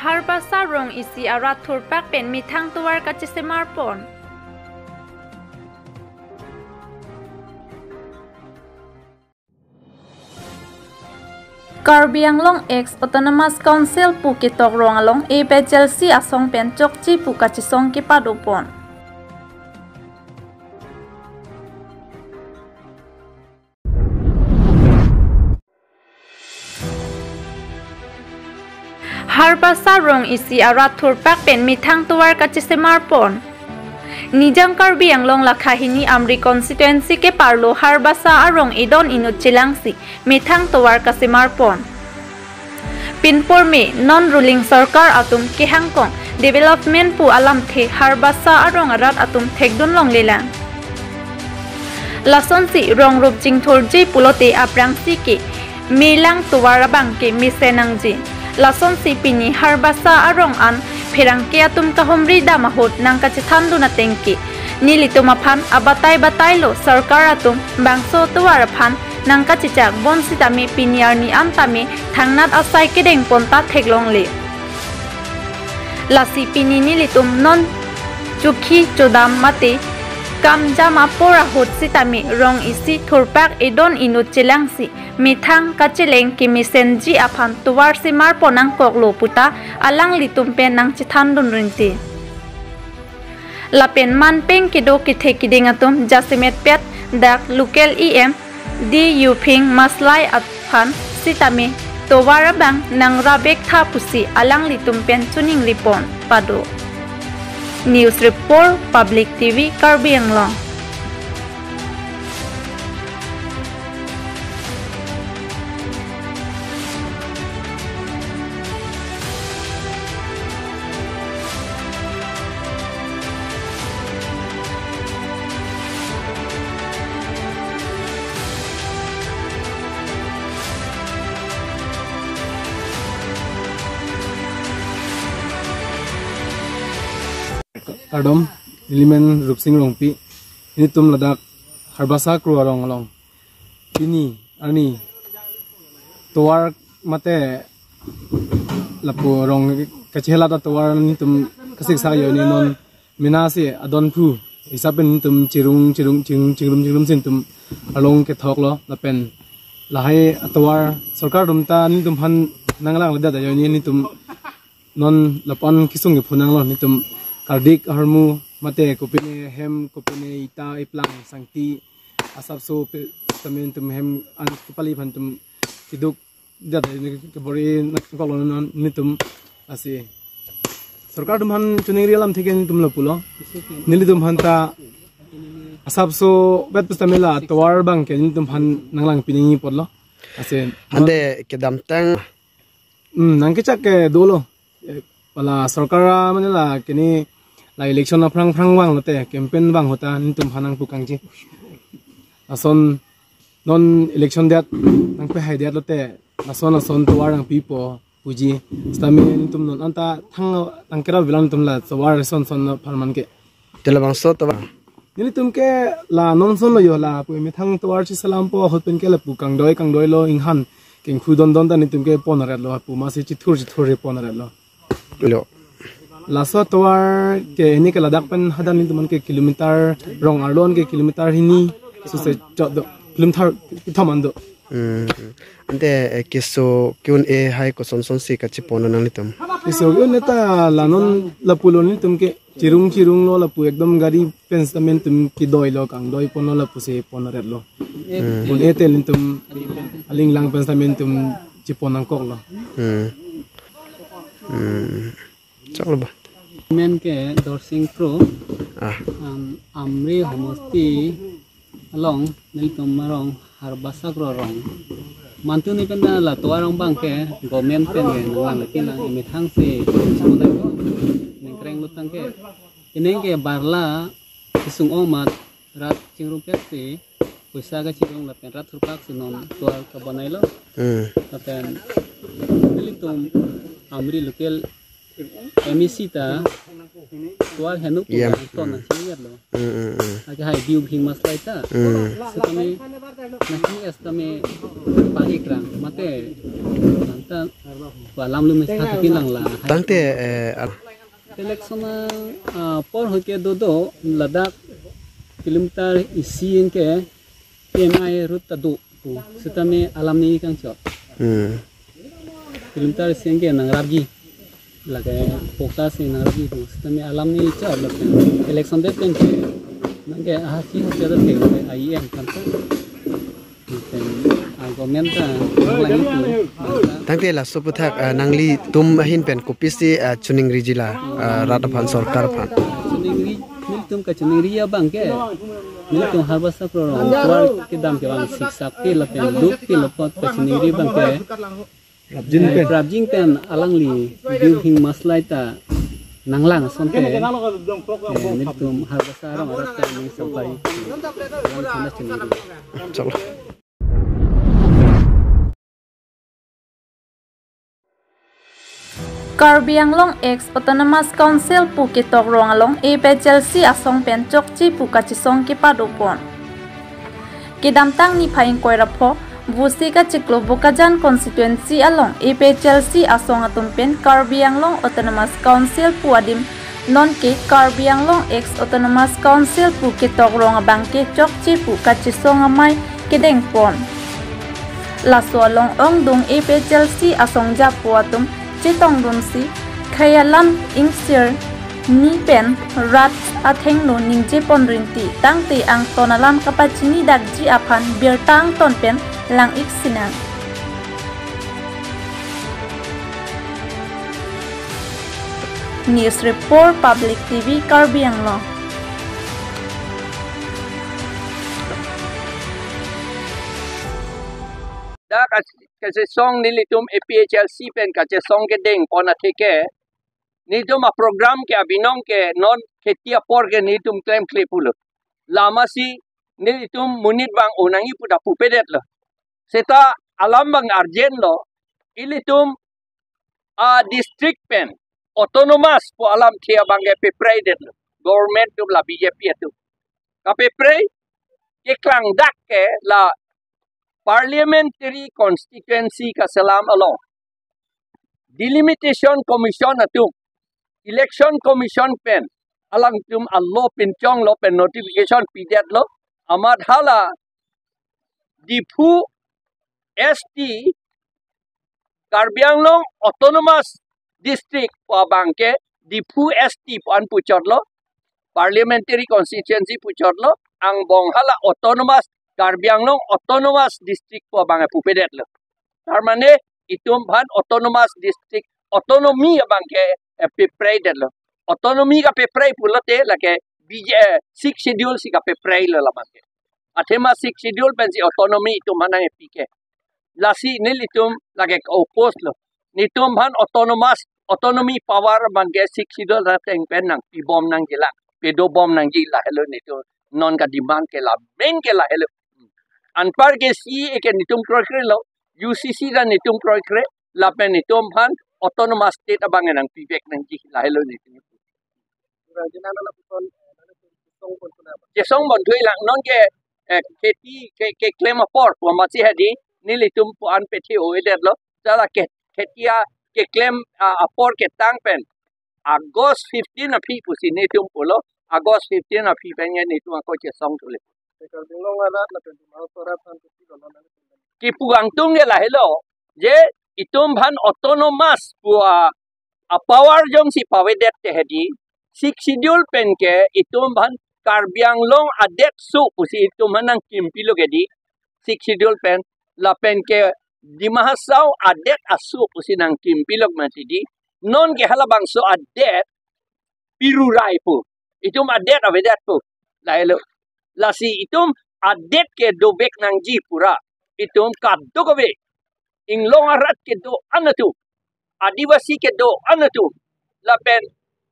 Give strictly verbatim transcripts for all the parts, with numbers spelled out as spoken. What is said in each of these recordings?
Harbasa rong isi arat thurpak pen methang tovar kachesemar pon. Karbi Anglong ex Autonomous Council pu ketok rong along A P H L C asong pen chokche pu kachesong kepado pon. Harbasa rong isi arat thurpak pen methang tovar kachesemar pon. Nijang Karbi Anglong lakha hini Amri constituency keparlo Harbasa arong edon inut chelangsi methang tovar kasemar pon. Pinpur me non ruling sorkar atum kehangkong development pu alamthe Harbasa arong arat atum thekdun longlelang. Lasonsi rong rup chingthurji pulote aphrangsi ke melang tovar abang ke mesen nangji. Lasonsi pini Harbasa arong an pherangke atum kahumri dam ahut nangkachethandun ateng ke nelitum aphan abatai batailo, sorkar atum bangso tovar aphan nangkachechak bonsitame pini arni an tame thangnat asai kedeng pon ta theklongle. Lasi pini nelitum non chukhi chodam mate kamjam apor ahut sitame rong isi thurpak edon inut chelangsi methang kacheleng kemesenji aphan tovar semar pon nangkoklo puta alanglitum pen nangchethandun rinti. Lapen manpeng kedo kethe keding atum jasemet pet dak local E M D Yuphing Maslai aphan sitame tovar abang nangrabek tha pusi alanglitum pen choningri pon pado. News Report, Public T V, Karbi Anglong. Kardom, nelimen Rupsing Rongpi, nelitum ladak Harbasa Kro arong along. Pini arni tovar mate lapu rong kachelat atovar nelitum kasiksak ajoine non mena si adon phu hisap pen nelitum chirung chirung chirung chingrum chingrum si nelitum arong kethoklo lapen lahai atovar sorkar atum ta nelitum aphan nanglang ledat ajoine nelitum non lapu-an kesung kephu nanglo, nelitum kardik ahormu mate kopine hem, kopine ita, iplang, sangti, asapso pe-, tame nelitum hem an kepali aphan nelitum keduk dat kebor-i nangkoklo non nelitum lasi. Sorkar atum aphan choningri alamthe ke nelitum lapulo. Nelitum aphan ta asapso bet pusitame la tovar abang ke nelitum aphan nanglang pinangji apotlo. Lasi. Ante kedamtang Hmm, nangkechak ke dolo. Eh, hala sorkar a mane la kini la election aphrang phrang vanglote, campaign vang ahut ta nelitum aphan nangpu kangji. Lason non election det nangpehai detlote, lason lason tovar nangpipo puji. Sitame nelitum non anta thang nangkerap velang nelitum la tovar son son apharman ke. Te labangso tovar. Nelitum ke la non son lo jo lapu methang tovar cheselam po ahut pen ke lapu kangdoi kangdoilo inghan kengkhu dondon ta nelitum ke pon retlo lapu masi chithur chithur re pon retlo. Lo. Laso tovar ke ini ke ladak pen hadak nelitum ke kilometer rong arlon ke kilometer hini suse chot do kilometer kethom an do. Hmm. Ante, eh, keso ke-un-e hai koson son si kachepon nanglitum. Keso ke-un-e ta la non lapulo nelitum ke chirung chirunglo lapu ekdom gari pen sitame nelitum kedoilo kangdoi ponlo lapusi pon retlo. Hmm. Un-e te nelitum aling lang pen sitame nelitum chepon nangkoklo. Hmm. Hmm. Choklo ba. Men ke Dorsing Kro. Ah. Am-, Amri homosti along nelitum arong Harbasa Kro arong. Mantu ni pen la tovar arong abang ke government pen ke nanglang lagi lang emethang si nengkreng lutang ke. Ineng ke barla kesung-ong amat rat chingrum pek si poisa kachirung lapen rat thurpak si non tovar kabonai lo. Hmm. Lapen nelitum Amri local M A C ta tovar henu pu Yam. Ton nangchiniyat lo. Hmm, hmm, hmm. Ake hai Diu Bhing Maslai ta. Hmm. Sitame nangchiniyat sitame pahik rang mate Ta, alam lo me sa thakin lang la. Tangte, eh, al- election, ah, apor hoike dodo ladak kilometer isi anke P M I road ta do. Sitame alam ni kangchot. Hmm. Kilometer isi anke nangrapji. Lake focus ni nangrapji pu. Sitame alam ni chot lake election date pen ke. Nangke ahasi hasi ada ke I M kan ta. Pen argument ta nanglang itu. Tangte laso aputhak, ah, nanglitum ahin pen kopisi, ah, chiningriji la, ah, rat aphan, sorkar aphan. Chiningri, nelitum kachiningri abang ke. Nelitum Harbasa Kro rong tovar kedam ke bang siksak ke lapen lut ke lapot kachiningri abang ke. Prabjin pen. Prabjin pen alangli Birhing Maslai ta nanglang asonte. Eh, nelitum Harbasa arong arat ta ning sampai. Alam sana chiningri. Chalo. Karbi Anglong ex Autonomous Council pu ketok rong along A P H L C asong pen chokche pu kachesong kepado pon. Kedamtang niphai ingkoi ra pho, Vusi kachiklo Bokajan constituency along A P H L C asong atum pen Karbi Anglong Autonomous Council pu adim nonke Karbi Anglong ex Autonomous Council pu ketok rong abang ke chokche pu kachesong amei kedeng pon. Laso along ongdung A P H L C asong japo atum chetongdunsi khei alam ingsir ni pen rat athengno ningje pon rinti tangte angton alam kapachini dakji aphan birta angton pen lang-ik sinang. News Report, Public T V, Karbi Anglong. Dak as- kachesong nelitum A P H L C pen kachesong kedeng pon athe ke, nelitum aprogram ke abinong ke non kheti apor ke nelitum klemkle pulo. Lamasi nelitum monit abang onangji pu ta pupedetlo. Seta alam abang urgent lo, ilitum adistrict pen autonomous pu alamthe abang ke pepreidetlo. Government atum la B J P atum. Kapeprei keklang dak ke la Parliamentary Constituency kachelam along Delimitation Commission atum, Election Commission pen alangtum alo pinchonglo pen notification pidetlo, amat hala Diphu S T, Karbi Anglong Autonomous District pu abang ke Diphu S T pu an puchotlo, Parliamentary Constituency puchotlo, angbong hala Autonomous, Karbi Anglong Autonomous District pu abang pupedetlo. Tar mane itum aphan Autonomous District, autonomy abang ke, eh, pepreidetlo. Autonomy kapeprei pulote lake B J, eh, Sixth Schedule si kapepreilo labang ke. Athema Sixth Schedule pensi autonomy itum aphan nangkepi ke. Lasi nelitum lake oppose lo. Nelitum aphan autonomous, autonomy power abang ke Sixth Schedule ateng pen nangpibom nangjilang, pedobom nangji lahelo nelitum non kademand ke, la main ke lahelo. Anpar ke C A A ke nelitum kroikrelo, U C C ta nelitum kroikre, lapen nelitum aphan autonomous state abang nangpivek nangji lahelo nelitum. Chesong bonthui lang nonke, eh, kheti ke, keklem apor pu amatsi hedi nelitum pu an pethe-o-edetlo. Jala ke, kheti a keklem, ah, apor ketang pen August fifteen aphi pusi nelitum pulo. August fifteen aphi pen nelitum ako chesong thule. Kipu angtung ke lahelo, je itum aphan autonomous pu a, a power jongsi pavedet te hedi, Sixth Schedule pen ke itum aphan Karbi Anglong adet su pusi itum aphan nangkimpilo ke di, Sixth Schedule pen, lapen ke Dima Hasao adet asu pusi nangkimpilo mati di, nonke halabangso adet pirurai pu. Itum adet avedet pu. Lahelo. Lasi itum adet ke dovek nangji pura. Itum kadokave. Inglong arat kedo-an atum, Adivasi kedo-an atum, lapen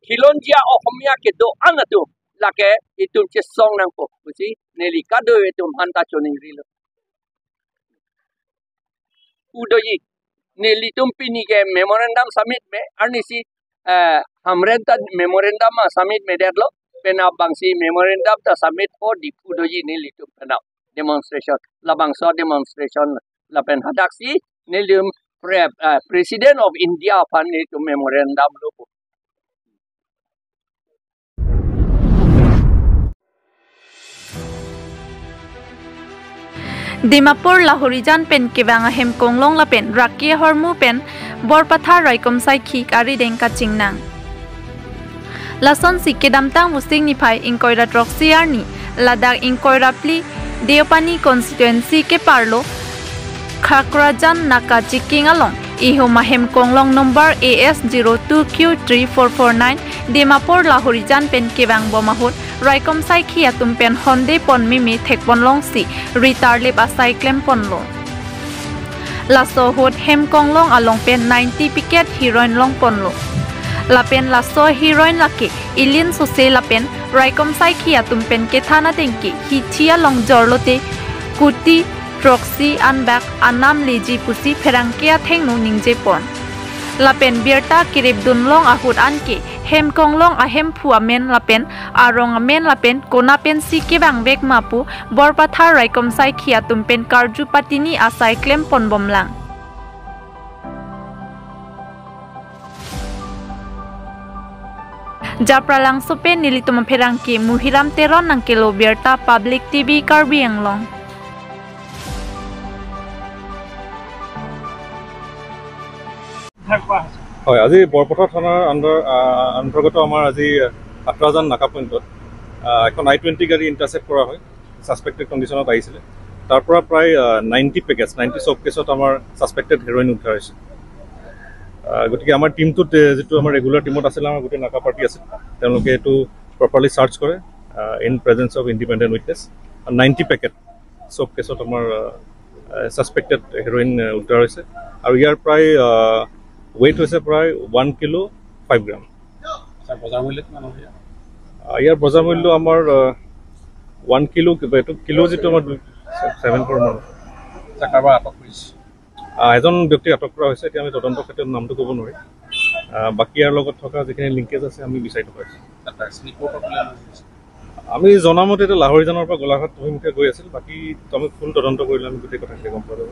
Khilonjia Ohomia kedo-an atum, lake itum chesong nangpo pusi neli kadokave atum aphanta choningrilo. Udoji, nelitum pini ke memorandum submit me, arnisi, eh, Hamren ta memorandum ma submit medetlo, penap abangsi memorandum ta submit ho di udoji nelitum penap demonstration, labangso demonstration, lapen hadaksi nelitum pre- uh, President of India aphan nelitum memorandum lo. Dimapur Lahorijan pen kevang ahem konglong lapen raki ahormu pen Borpathar raikom saikhi arideng kachingnang. Lasonsi kedamtang Vosik niphai ingkoi ra throksi arni ladak ingkoi ra phli Deopani constituency keparlo Khakrajan naka checking along ihum ahem konglong number A S zero two Q three four four nine Dimapur Lahorijan pen kevang bom ahut raikom saikhi atum pen honde pon mimi thekpon longsi ritarlip asai klem ponlo. Laso ahut hem konglong along pen ninety packet heroin long ponlo. Lapen laso heroin lake ilin sose lapen raikom saikhi atum pen kethan ateng ke hithi along jorlote kuti throksi anbak anam leji pusi pherangke athengno ningje pon. Lapen birta kerip dun long ahut anke hem konglong ahemphu amen lapen arong amen lapen kona pensi kevang vek ma pu Borpathar raikom saikhi atum pen karju patini asai klem pon bomlang. Japralangso pen nelitum apherangke Muhiram Teron nangkelo birta Public T V Karbi Anglong. হয়, আজি বৰপথাৰ থানাৰ আণ্ডাৰ, আহ, অন্তৰ্গত আমাৰ আজি আহ, আত্ৰাজান নাকা পইণ্টত আহ, এখন আই টুৱেণ্টি গাড়ী ইণ্টাৰচেপ্ট কৰা হয়। ছাছপেক্টেড কণ্ডিশ্যনত আহিছিলে। তাৰ পৰা প্ৰায় নাইণ্টি পেকেজ, নাইণ্টি চব কেছত আমাৰ ছাছপেক্টেড হেৰইন উদ্ধাৰ হৈছে। আহ, গতিকে আমাৰ টিমটোত এ, যিটো আমাৰ ৰেগুলাৰ টিমত আছিলে, আমাৰ গোটেই নাকা পাৰ্টি আছিল, তেওঁলোকে এইটো প্ৰপাৰলি চাৰ্চ কৰে in presence of independent witness. Ninety packet চব কেছত আমাৰ ছাছপেক্টেড হেৰইন উদ্ধাৰ হৈছে। আৰু ইয়াৰ প্ৰায় ৱেইট হৈছে প্ৰায় ওৱান কিলো ফাইভ গ্ৰাম। ছাৰ, বজাৰ মূল্য কিমান হ'ব ইয়াৰ? আহ, ইয়াৰ বজাৰ মূল্য আমাৰ ওৱান কিলো, এইটো কিলো যিটো আমাৰ ছেভেন ফ'ৰ মান। ছাৰ, কাৰোবাৰ আটক কৰিছে? আহ, এজন ব্যক্তি আটক কৰা হৈছে। এতিয়া আমি তদন্ত ক্ষেত্ৰত নামটো ক'ব নোৱাৰিম। আহ, বাকী ইয়াৰ লগত থকা যিখিনি লিংকেজ আছে, আমি বিচাৰি থকা হৈছে। ছাৰ, তাৰ স্লিপৰ পৰা বুলে আমি শুনিছোঁ। আমি জনামতে এতিয়া লাহৰিজানৰ পৰা গোলাঘাট অভিমুখে গৈ আছিল। বাকী আমি ফুল তদন্ত কৰিলে আমি গোটেই কথাখিনি গম পোৱা যাব।